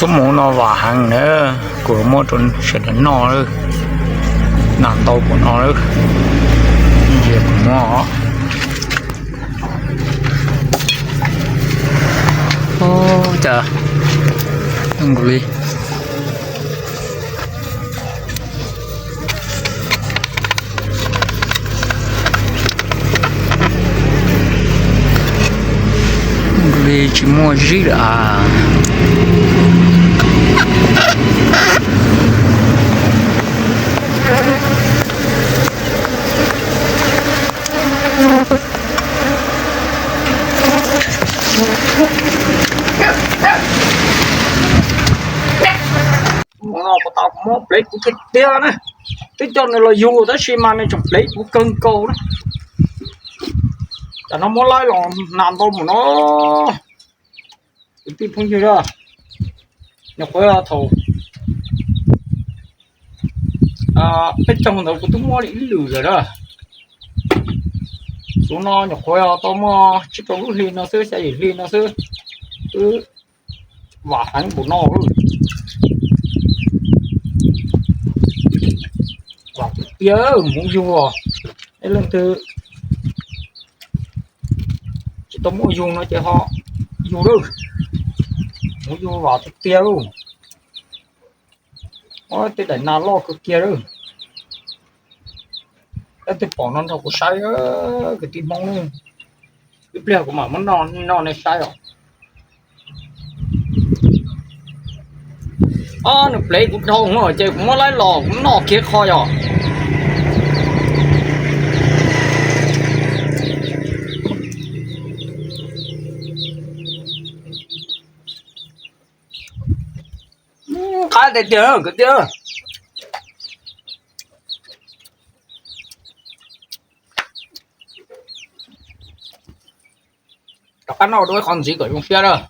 Xub hmoov no vam heev na, kuv muab rau sawv daws noj lawm. Nas ntau npaum no lawm, ntsia kuv muab os. Ua cas zoo nkaus li, zoo nkaus li tsis muaj zib lawm as. Ua no puas tau muab plev kuv tiag tiag na. Twb coj nws los yug tab sis mas nws tseem plev kuv kawg nkaus na. Tam no muab laib los nas ntau mus no. Kwv tij phooj ywg, nyuam qhuav thaum peb caug ntawd kuv twb muab ib lwm lawm na. Xub no nyuam qhuav tau muaj tsib rau lub hli no xwb, xya yim hli no xwb, twb vam heev npaum no. Vam tiag tiag, hmoov yug. Ib leej twg tsis tau muaj yug no ces ho yug lawm. Hmoov yug vam tiag tiag lauj. Tej daim nas loj kawg kiag lawm. Leej twg pom no nrog kuv saib, kwv tij Hmoob. Ib pliag kuv mam muab noj nej saib os. Ob, nws plev kuv dhau no ces kuv muab laib los kuv noj kiag qho yom. Qab tiag tiag kwv tij. Rov qab noj dua ib qho ntxiv kom zoo siab lawm.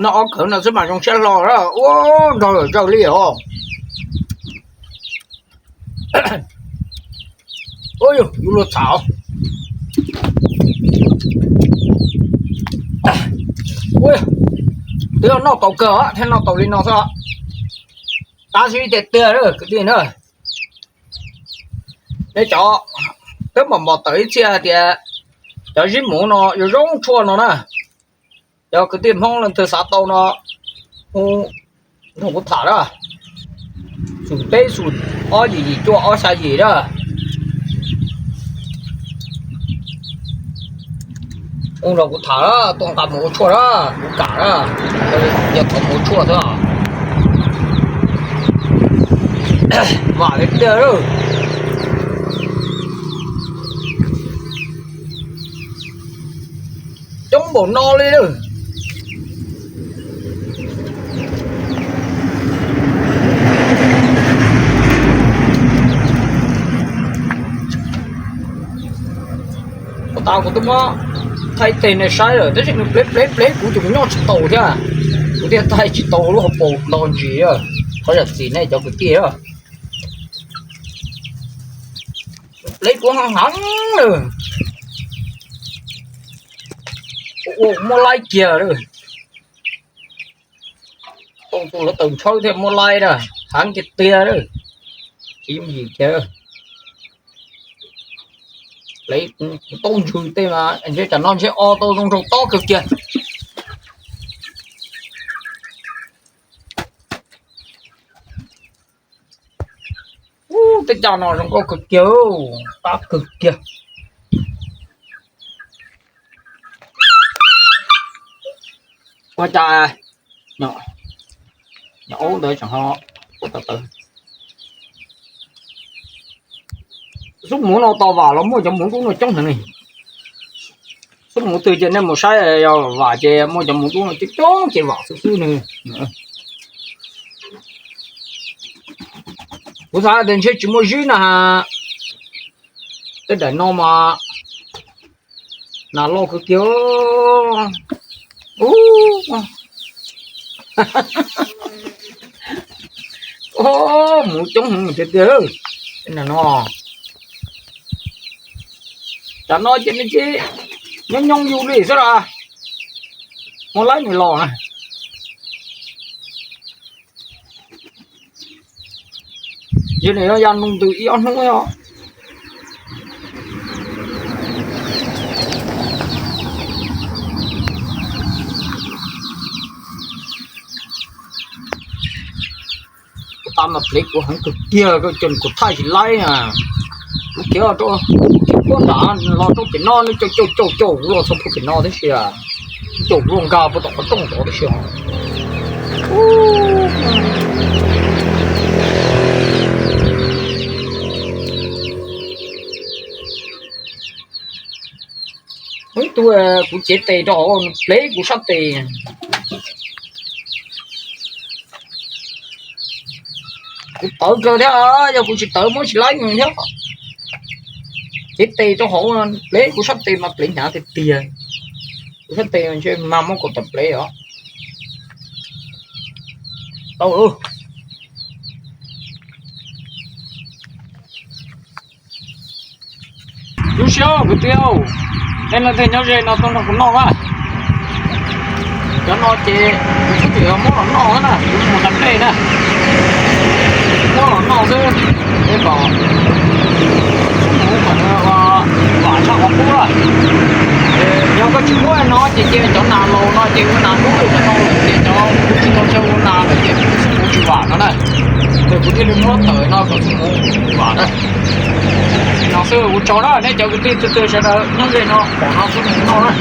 Noj ob khawv no xwb mas zoo siab hlo, ua nrog zawm zawg li os. Ua yus luag txhaum. Twb noj tau kawg thiaj noj tau li no xwb. Tab sis tiag tiag kwv tij na, nej cov twb mos mos tawm ib txhia hais tias cov zib hmoov no yuav zoo tshuaj no na, cov kwv tij Hmoob leej twg xav tau no hu nrog kuv tham na. Xum peb xum ob yim yim cuaj ob xya yim na. Hu nrog kuv tham, tuaj nqa mus ua tshuaj na, kuv kam na. Yog thaum mus ua tshuaj xwb. Vam tiag tiag. Coob npaum no li lawm. Ua tas kuv twb muab thaij teg nej saib lawm tab sis nws plev plev plev kuv ces kuv nyob tsis taus thiab. Kuv thiaj thaij tsis tau lub hauv paus nto ntsis. Thov zam txim nej cov kwv tij. Plev kuv heev heev lawm. Ua muab laib kiag lawm. Tau tus lawv tawm ntshaw thiaj muab laib na, heev tiag tiag lawm. Tsis yooj yim kiag. Plev kuv tau ntsws tej mas ntshe tsam no ntshe o tau zoo nraug tob kawg kiag. Ub, tej caj no zoo nkauj kawg kiag, qab kawg kiag. Ua cas nyuam aub ntawd tseem ho ua tawv tawv. Xub hmoov no tau vam los muaj cov hmoov dub no coob heev li. Xub hmoov twg ces nej mus saib, yog vam ces muaj cov hmoov dub no coob coob ces vam xwb xwb ne. Kuv xav tias ntshe tsis muaj zib na has. Tej daim no mas nas loj kawg kiag. Ub, hmoov coob heev tiag tiag. Tej no Tam no ces nws tsis nyob nyob yus li xwb las, mus laib nws los na. Yog nws ya nug ntws ib ob hnub os. Kuv tas mas plev kuv heev kawg kiag, kuv thaij tsis laib na. Kuv khiav rau, kuv nram los rau pem no, nws caum caum caum caum kuv los txog pem no tib si, caum kuv los nkag puag tom qhov rooj tod tib si. Ib tug kuv cev tes rau hauv plev kuv sab tes. Kuv tawv kawg thiab, yog kuv tsis tawv muab tsis laib nws thiab. Cev tes rau hauv plev kuv sab tes mas plev hnyav tiag tiag. Kuv sab tes ntshe mag muab kuv tom plev os. Tau. Lub sij hawm kwv tij, nej leej twg nyob ze no tuaj nrog kuv noj na. Cov no ces kuv twb tsis muab los noj na, kuv mus nqa dej na, muab los noj xwb. Peb kom mus kom vam tshaj qhov qub lawm. Yog koj tsis muab no ces cia cov nas laus no ces ua nas dub lawm no, ces cov kuv tsis tau chaw ua nas lawm ces kuv xub mus tsis vam no na. Ces kuv thiaj li muab tawm no kom xub mus vam na. No xwb, ua tsaug na nej cov kwv tij txhua txhua sawv daws nyob ze no pom no xwb mus noj na.